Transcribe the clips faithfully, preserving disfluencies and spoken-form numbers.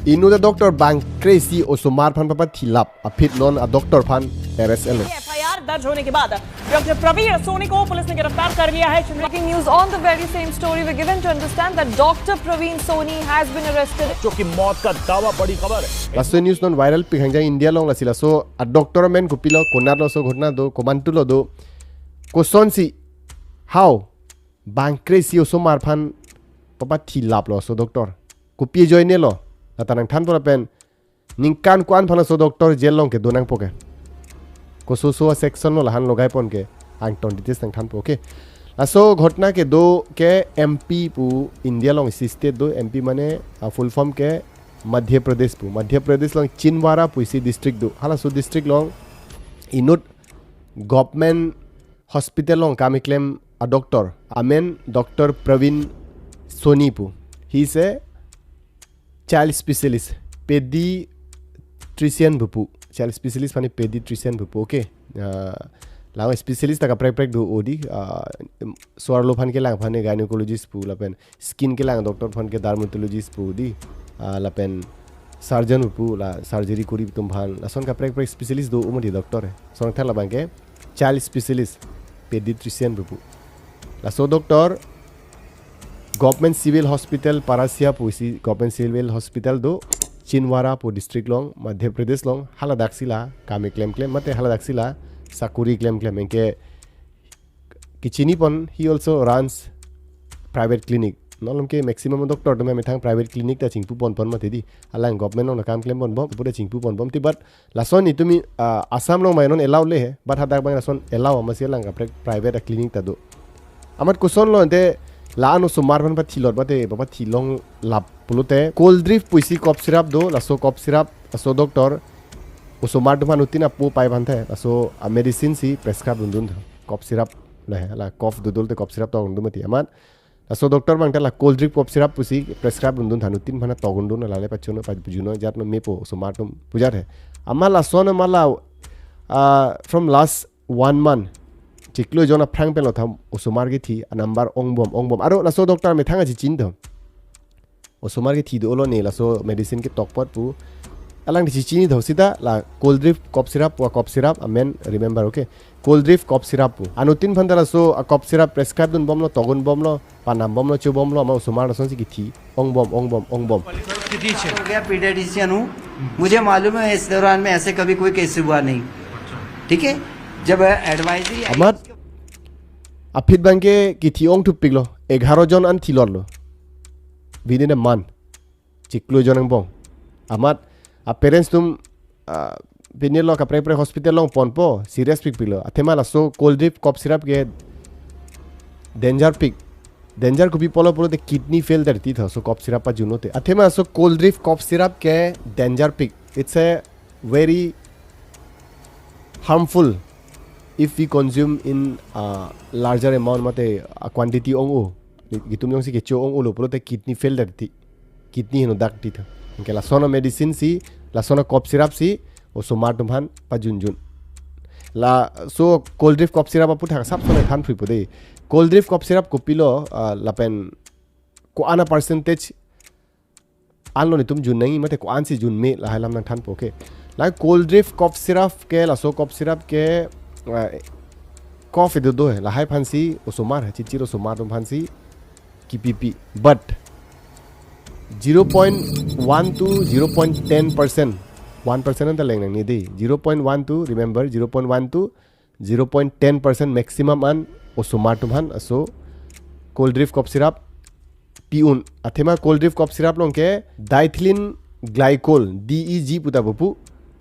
Inut a-doctor bang kre-isi osomar aphan papathilap aphi non a-doctor aphan arrest-lo. FIR दर्ज होने के बाद डॉक्टर प्रवीण सोनी को पुलिस ने गिरफ्तार कर लिया है। Breaking news on the very same story. We're given to understand that Doctor Praveen Soni has been arrested. बच्चों की मौत का दावा, बड़ी खबर है। Laso news non viral pik hangjang India along. Lasi laso a-doctor amen kopilo, konatlo laso ghotona do, komantulo do, kosonsi, how, bang kre-isi osomar aphan papathilaplo laso doctor, kopi ajoinelo, la ta nangthanpo lapen ningkan ko-an aphan laso doctor jail along kedo nangpo ke, kososo a-section lo, lahan logai pon ke angton details nangthanpo, okay. Laso ghotona kedo ke M P pu, India along isi state do, M P mane a-full form ke Madhya Pradesh pu. Madhya Pradesh along Chindwara pu isi district do. Halaso district along inut government hospital along kam keklem a-doctor, amen Doctor Praveen Soni pu. He is a child specialist, pediatrician pu pu. Child specialist aphan pediatrician pu pu, okay. Ah, la specialist ta kaprek prek do, o dei, ah, so-arlo aphan kelang aphan gynecologist pu, lapen skin kelang doctor aphan ke dermatologist pu dei, ah, lapen surgeon pu, la surgery kori atum aphan, lason kaprek prek specialist do, o mati doctor. Song thar labang ke child specialist, pediatrician pu pu. Laso doctor Government Civil Hospital Parasia pu isi, Government Civil Hospital do, Chindwara pu district along, Madhya Pradesh along, haladaksi la kam keklem klem, mate haladaksi la sakuri klem klem, anke kechini pon, he also runs private clinic. Non malom ke maximum doctor atum methang private clinic ta chingpu pon pon mati dei. Alang government along kam klem pon bom, puta chingpu pon bom ti, but lason itum, ah, Assam along mai non allow le he, but hadak abang lason allow, amatsi alang kaprek private a-clinic ta do. Amat kosonlo ante la-an osomar aphan pathilot mate papathilonglap pulote, Coldreef pu isi cough syrup do, laso cough syrup, laso doctor osomar atum aphan utin apo pai aphan the, laso a-medicine si prescribe dun dun tha. Cough syrup, la he, la cough dodol te cough syrup tokdun mati. Amat laso doctor abang ta la Coldreef cough syrup pusi prescribe dun dun tha, utin aphan tokdun dun, lale pachono, pajuno, jatno mepo osomar atum pu jat he. Amat lason amat la, ah, from last one month, chiklo jon aphrang pen lo tha osomar kethi a-number ong bom, ong bom. Aro laso doctor methang achichini tha, osomar kethi dolo ne, laso medicine ketok apot pu. Alang chichini tha, sita la Coldreef cough syrup pu a-cough syrup amen remember, okay. Coldreef cough syrup pu. Anuttin aphan ta laso a-cough syrup prescribe dun bomlo, tokdun bomlo, panam bomlo, cho bomlo, amat osomar lasonsi kethi ong bom, ong bom, ong bom. हो गया, पीडियाट्रिशियन हूँ। मुझे मालूम है इस दौरान में ऐसे कभी कोई केस हुआ नहीं। ठीक है, जब एडवाइजरी आई Amat aphi abang ke kethi ongthu piklo, egharo jon an thilotlo within a month. Chiklo jon angbong. Amat a-parents atum, ah, pini lo kaprek prek hospital along ponpo, serious pik piklo. Athema laso Coldreef cough syrup ke danger pik. Danger kopi pulo pulote kidney fail ta riti tha, laso cough syrup pajunote. Athema laso Coldreef cough syrup ke danger pik. It's a very harmful if we consume in, uh, larger amount mate a-quantity ong-o. Itum jongsi kecho ong-olo pulote kidney fail ta riti. Kidney heno dak ti tha. Anke lason a-medicine si, lason a-cough syrup si osomar atum aphan pajunjun. Laso Coldreef cough syrup aputhak sap sone than phuipo dei. Coldreef cough syrup kopilo, ah, lapen ko-an a-percentage anlo netum jun nangji mate ko-ansi junme, lahai alam nangthanpo, okay. La Coldreef cough syrup ke, laso cough syrup ke, ah, cough ido do he, lahai aphansi osomar, chichir osomar atum aphansi kipipi. But zero point one to zero point ten percent, one percent anta leng nangne dei. Zero point one to, remember, zero point one to zero point ten percent maximum an osomar atum aphan laso Coldreef cough syrup pi-un. Athema Coldreef cough syrup along ke diethylene glycol, D E G pu ta pu pu,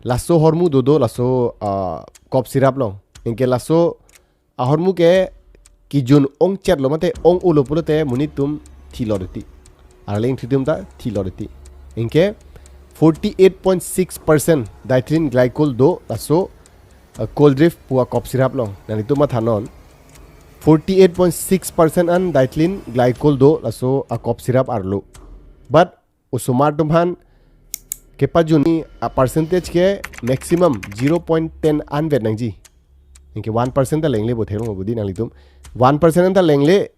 laso ahormu dodo laso, ah, cough syrup along. Anke laso ahormu ke kejun ongchetlo mate ong-olo pulote monit atum thilot ti. Arleng thitum ta thilot ti. Anke forty-eight point six percent diethylene glycol do laso, uh, Coldreef pu a-cough syrup along. Nanglitum mathanon. Forty-eight point six percent an diethylene glycol do laso a-cough syrup arlo. But osomar atum aphan kepajunji a-percentage ke maximum zero point ten anvet nangji. Anke one percent ta lengle bo theklong bo dei nanglitum. One percent anta lengle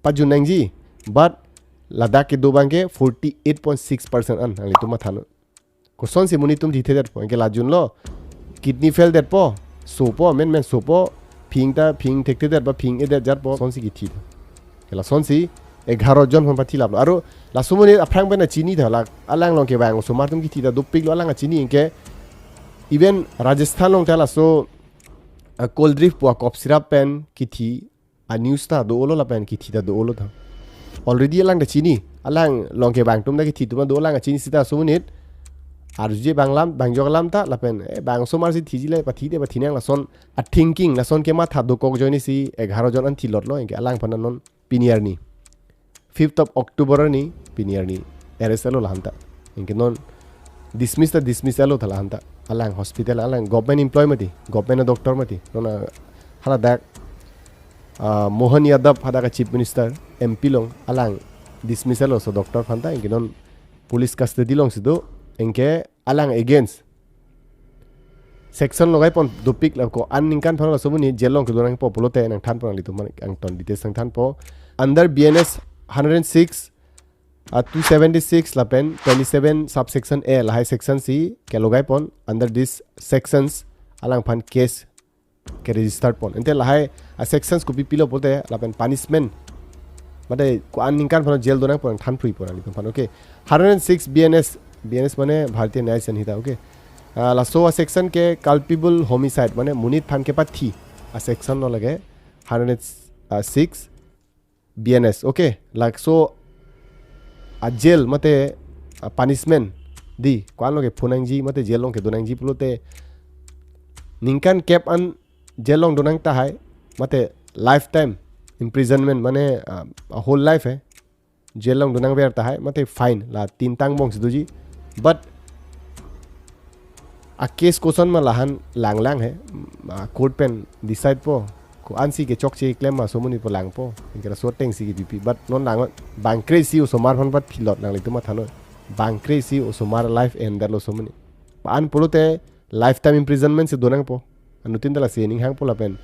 pajun nangji. But Ladak kedo abang ke forty eight point six percent an, nanglitum mathanon. Kosonsi monit atum thithedetpo, anke la junlo, kidney fail detpo, sopo, men men sopo, phing ta, phing thekthedet ba phing-edet jatpo, kosonsi kithi. Ke lasonsi egharo jon aphan pathilaplo. Aro laso monit aphrang pen chini tha, la alang along kevang osomar atum kithi ta dopiklo, alang chini anke. Even Rajasthan along ta laso, ah, cold drip pu a cough syrup pen kithi a news ta do-olo lapen kithi ta do-olo tha. Already alang ta chini, alang along kevang atum ta kithi atum do, alang chini sita laso monit arjuje bang alam, bang ajok alam ta lapen, eh, bang osomar si thiji le pathi de, pathinang, lason a thinking, lason kematha dokok ajoinesi egharo jon an thilotlo, anke alangphan non pini arni, fifth of October arni, pini arni arrest etlo lahanta. Anke non dismiss ta dismiss etlo tha lahanta. Alang hospital, alang government employee mati, government doctor mati. Non a haladak, ah, Mohan Yadav hadak a Chief Minister, M P along, alang dismiss etlo laso doctor aphanta, anke non police custody alongsi do, anke alang against section logaipon dopik, la ko-an ningkan aphan laso monit jail along kedo nangpo pulote nangthanpo, nanglitum aphan angton details nangthanpo. Under B N S hundred and six, ah, two seventy-six lapen twenty-seven subsection A, lahai section si kelogaipon, under these sections alangphan case ke-register pon. Ante lahai a sections kopi pilo pulote lapen punishment, mate ko-an ningkan aphan jail do nangpo, nangthanphuipo nanglitum aphan. Okay. Hundred and six B N S, B N S mane Bharatiya Nyaya Sanhita, okay. Ah, laso a section ke culpable homicide, mane monit aphan kepathi a section lo lake, hundred and six B N S, okay. Laso a jail mate a punishment, di ko-anlo ke phonangji mate jail along kedo nangji pulote ningkan kep an jail along do nang tahai, mate lifetime imprisonment, mane, ah, a whole life hai jail along do nangver tahai, mate fine, la tin tang bongsi doji. But a case koson ma lahan langlang hai, ah, court pen decide po, ko-ansi kechokche klem ma laso monit pu langpo, anke laso atengsi ke-B P. But non lang bangkre si osomar aphan pat philot, nanglitum mathanon. Bangkre si osomar life endetlo laso monit. Ko-an pulote lifetime imprisonment si do nangpo. Anuttin ta lasi ning hangpo lapen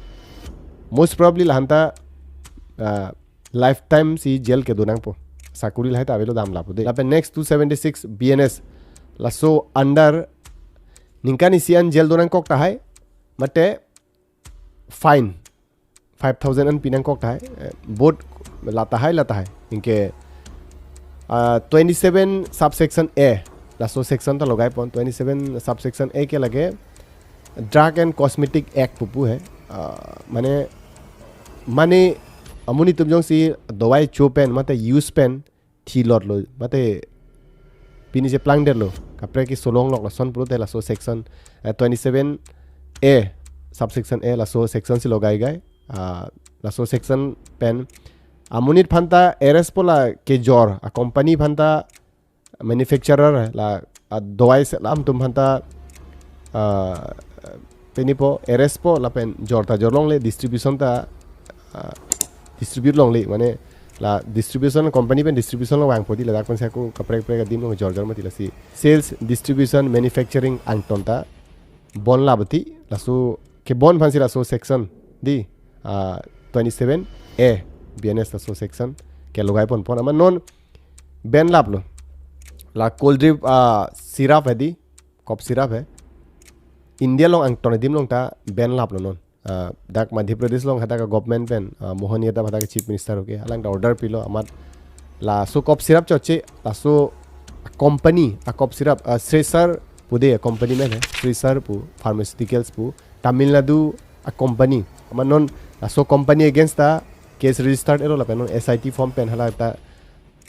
most probably lahanta, ah, lifetime si jail kedo nangpo. Sakori lahai ta avelo damlap de. Lapen next two seventy-six B N S, laso under ningkan isi an jail do nangkok tahai, mate fine five thousand an pi nangkok tahai, eh, both la tahai, la tahai. Anke, ah, twenty-seven subsection A, laso section ta logaipon. Twenty-seven subsection A ke lake Drug and Cosmetic Act pupu hai. Ah, mane, mane amonit atum jongsi dawai cho pen mate use pen thilotlo, mate pini cheplangdetlo, kaprek keso longlok, lason pulote laso section, eh, twenty-seven A, subsection A, laso section si logaigai. Ah, laso section pen amonit aphanta arrest po, la kejor a company aphanta, manufacturer, la a dawai selam atum aphanta, ah, pini po arrest po lapen jor ta jor longle, distribution ta, ah, distribute longle, mane la distribution company pen distribution along vangpo di, ladak pen sako kaprek kaprek adim along jor jor mati, lasi sales, distribution, manufacturing angton ta bon lap ti, laso kebon aphansi laso section di, ah, twenty-seven A B N S laso section kelogai ponpon. Amat non ban laplo. La cold drip, ah, syrup hai di, cough syrup hai, India along angton adim along ta ban laplo non. Ah, dak Madhya Pradesh along hadak government pen, ah, Mohan Yadav hadak Chief Minister, okay, alang ta order pilo, amat laso cough syrup chokche, laso company a cough syrup, ah, Srisar pu de company amen hai, Srisar pu Pharmaceuticals pu, Tamil Nadu a company. Amat non laso company against ta case registered etlo lapen non S I T form pen hala ta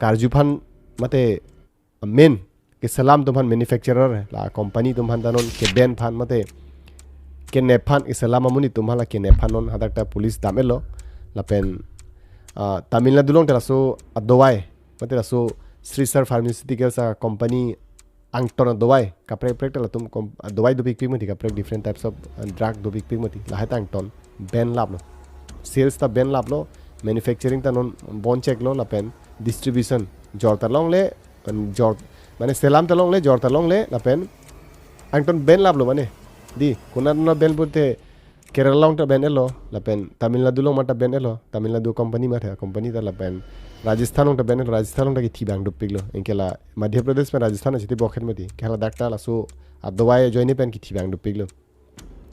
karju aphan mate main keselam atum aphan, manufacturer, la company atum aphan ta non ke-ban aphan mate kenep aphan, keselam amonit atum aphan la kenep aphan non hadak ta police dam etlo. Lapen, ah, Tamil Nadu along ta laso adawai mate laso Srisar Pharmaceuticals a company angton adawai kaprek kaprek ta latum kom-, adawai dopikpik mati, kaprek different types of, uh, drug dopikpik mati, lahai ta angton ban laplo. Sales ta ban laplo, manufacturing ta non bon cheklo, lapen distribution jor ta longle, pen jor, mane selam ta longle, jor ta longle, lapen angton ban laplo, mane di konat na ban pulote Kerala along ta ban etlo, lapen Tamil Nadu along mata ban etlo, Tamil Nadu company mate, company ta lapen Rajasthan along ta ben, Rajasthan along ta kithi bang dopiklo. Anke la Madhya Pradesh pen Rajasthan achiti bokhet mati. Ke haladak ta laso adawai ajoine pen kithi bang dopiklo.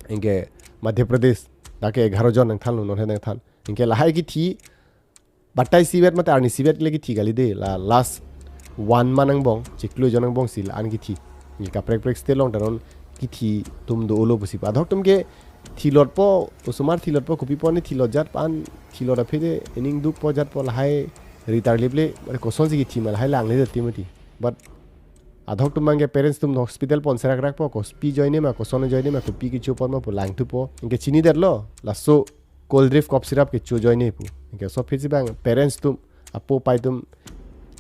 Anke Madhya Pradesh dak ke egharo jon nangthanlo, non he nangthan. Anke lahai kithi batai isivet mate arni isivet le kithi kali de, la last one month angbong, chiklo jon angbong si la-an kithi. Anke kaprek prek state along ta non kithi atum dolo pusi. Adhok atum ke thilotpo, osomar thilotpo, kopi apot ne thilot jat, pan thilot aphi de ening dukpo jatpo, lahai ritar liple, mane kosonsi kithi ma lahai langle jati mati. But adhok atum abang ke parents atum hospital pon serak rakpo, kopi ajoine ma, koson ajoine ma, kopi kecho apot ma pu langthupo. Anke chinidetlo, laso cold drink cough syrup kecho ajoine pu. Anke laso aphi si abang parents atum, apo apai atum,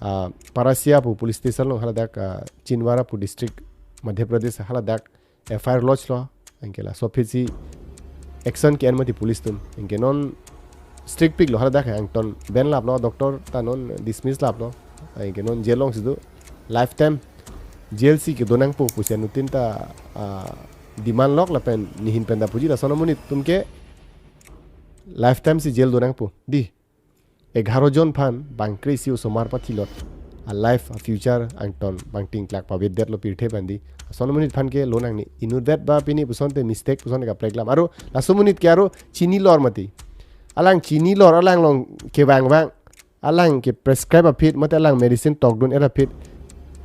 ah, Parasia pu police station along haladak, ah, Chindwara pu district Madhya Pradesh haladak F I R lodge lo. Anke laso aphi si action ke-en mati police atum. Anke non strict piklo haladak, angton ban laplo, doctor ta non dismiss laplo. Anke non jail alongsi do. Lifetime jail si kedo nangpo pusi anuttin ta, ah, demand lok lapen nehin pen ta puji, lason amonit atum ke lifetime si jail do nangpo. Di, egharo jon aphan bangkre isi osomar pathilot, a life, a future angton bang tinglak pavedetlo pirthe pen di. Lason amonit aphan ke lo nangne. Inutvet ba pini puson te mistake puson te kaprek alam. Aro laso amonit ke aro chinilor mati. Alang chinilor, alang along kevang vang, alang ke prescribe aphi mate alang medicine tokdun-et aphi,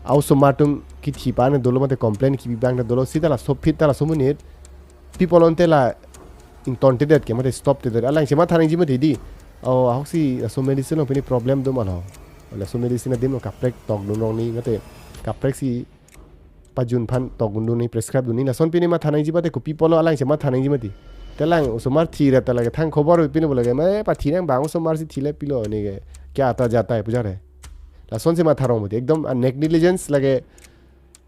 a osomar atum kithi pa-an dolo mate complain kipi abang ta dolo, seta laso aphi ta laso amonit pi pulote la ingtontedet ke mate stoptedet. Alang chematha nangji mati di. O, ahoksi laso medicine along pini problem do ma lo. Laso medicine adim along kaprek tokdun rong ni mate kaprek si pajun aphan tokdun ni, prescribe dun ni. Lason pini matha nangji mate kopi pulo alang chematha nangji mati. Te alang osomar thi ra ta lake thang khobor pini pulo ke, mane pathi nang abang osomar si thile pilo ne ke, kya aata jata hai pu jare. Lasonsi matha rong mati. Ekdom a negligence lake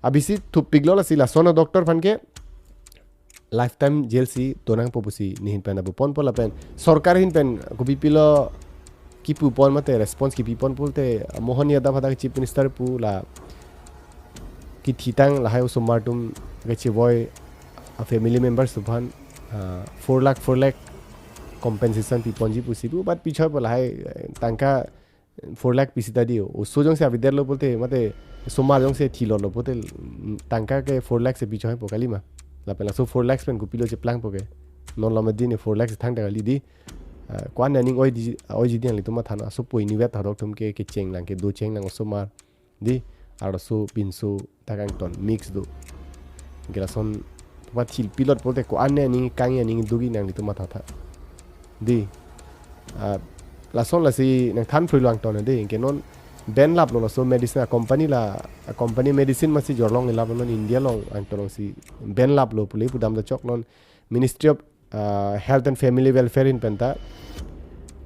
abisi thupiklo, lasi lason a doctor aphan ke lifetime jail si do nangpo pusi nehin pen abu ponpo lapen sorkar ahin pen kopi pilo kipu pon mate response kipi pon pulote Mohan Yadav hadak chief minister pu la kithitang lahai osomar atum kachevoi a family members atum aphan, ah, four lakh, four lakh compensation pi ponji pusi pu, but pichoi pu lahai, eh, tangka four lakh pi seta di, oso jongsi avedetlo pulote mate osomar jongsi thilotlo pulote, mm, tangka ke four lakh si pichoi po kalima. Lapen laso four lakh pen kopilo cheplangpo ke. Non lo madi ne four lakh si thangta kali di. Ah, ko-an aning oi di, oiji di nanglitum matha non, aso poi nivet hadok atum ke, kecheng lang, kedo cheng lang osomar di, arloso pinso ta kangton mix do. Anke lason pathil pilot pulote ko-an aning kang aning dogi nanglitum mathatha di. Ah, lason lasi nangthan phruilo angton di. Anke non ban laplo laso medicine a company la, a company medicine masi jorlongle laplo, non India along angton alongsi ban laplo pule pudam ta chok non Ministry of, ah, Health and Family Welfare ahin pen ta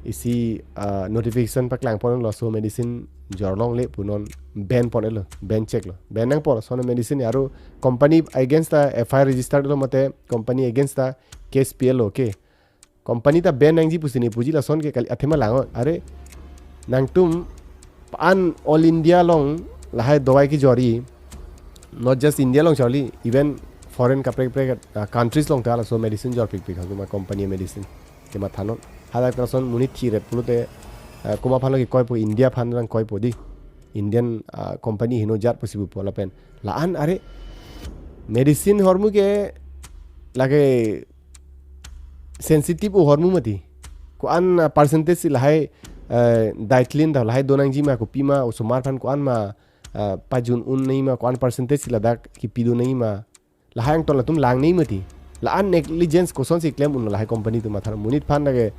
isi, ah, notification paklang ponlo, laso medicine jorlongle pu non ban ponlo, ban cheklo. Ban nangpo lason medicine, aro company against ta F I R registered lo mate company against ta case pilo ke. Company ta ban nangji pusi ne puji, lason ke kali athema lang-o. Are nangtum pan all India along lahai dawai kejor-i, not just India along charli, even foreign kaprek kaprek, ah, countries along ta laso medicine jorpikpik hangtuma company medicine. Kematha non. Hadak lason monit thiret pulote, ah, komat aphanlo kikoipo, India aphan nangkoipo di. Indian, ah, company heno jat pusi pupo lapen. La-an are medicine ahormu ke lake sensitive ahormu mati. Ko-an, ah, percentage si lahai, eh, daitlin ta lahai do nangji ma, kopi ma, osomar aphan ko-an ma, ah, pajun un nangji ma, ko-an percentage si ladak kipi do nangji ma. Lahai angton latum lang nangji mati. La-an negligence kosonsi klem unlo lahai company atum matha non, monit aphan lake,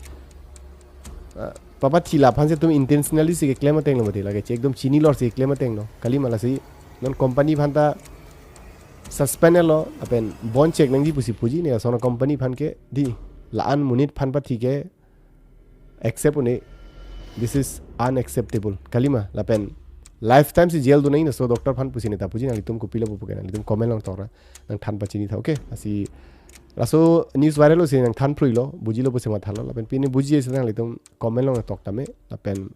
ah, papathi la aphan si atum intentionally si keklem atenglo mati, lake che ekdom chinilor si keklem atenglo. Kalima lasi non company aphan ta suspend lo, lapen bon chek nangji pusi puji ne, lason a company aphan ke di, la-an monit aphan pathi ke accept un-e, this is unacceptable. Kalima, lapen lifetime si jail do nangji, laso doctor aphan pusi ne ta puji, nanglitum kopilo pu pu ke nanglitum comment along tokra nangthan pachinitha, okay? Lasi laso news viral lo si nangthan phruilo, bujilo pusi mathalo, lapen pini buji isi nanglitum comment along tok tame, lapen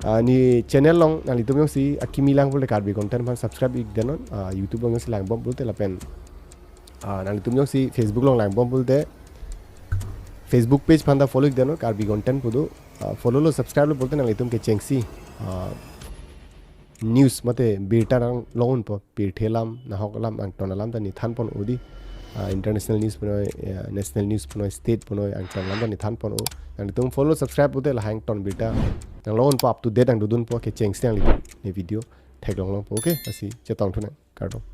ah, ne channel along nanglitum jongsi akimi lang pulote Karbi content aphan subscribe ik den non, ah, YouTube along jongsi langbom pulote lapen, ah, nanglitum jongsi Facebook along langbom pulote Facebook page aphan ta follow ik dano, Karbi Content pu do. Ah, follow lo, subscribe lo pulote nanglitum kechengsi, ah, news mate birta nanglong unpo, pirthe alam, nahok alam, angton alam ta ne thanpon un dei. Ah, international news punoi, eh, national news punoi, state punoi, angton alam ta ne thanpon un. Nanglitum follow, subscribe pulote lahai angton birta nanglong unpo, up to date nangdodunpo, kechengsi nanglitum ne video theklong longpo. Okay, lasi chetong thunang, kardom.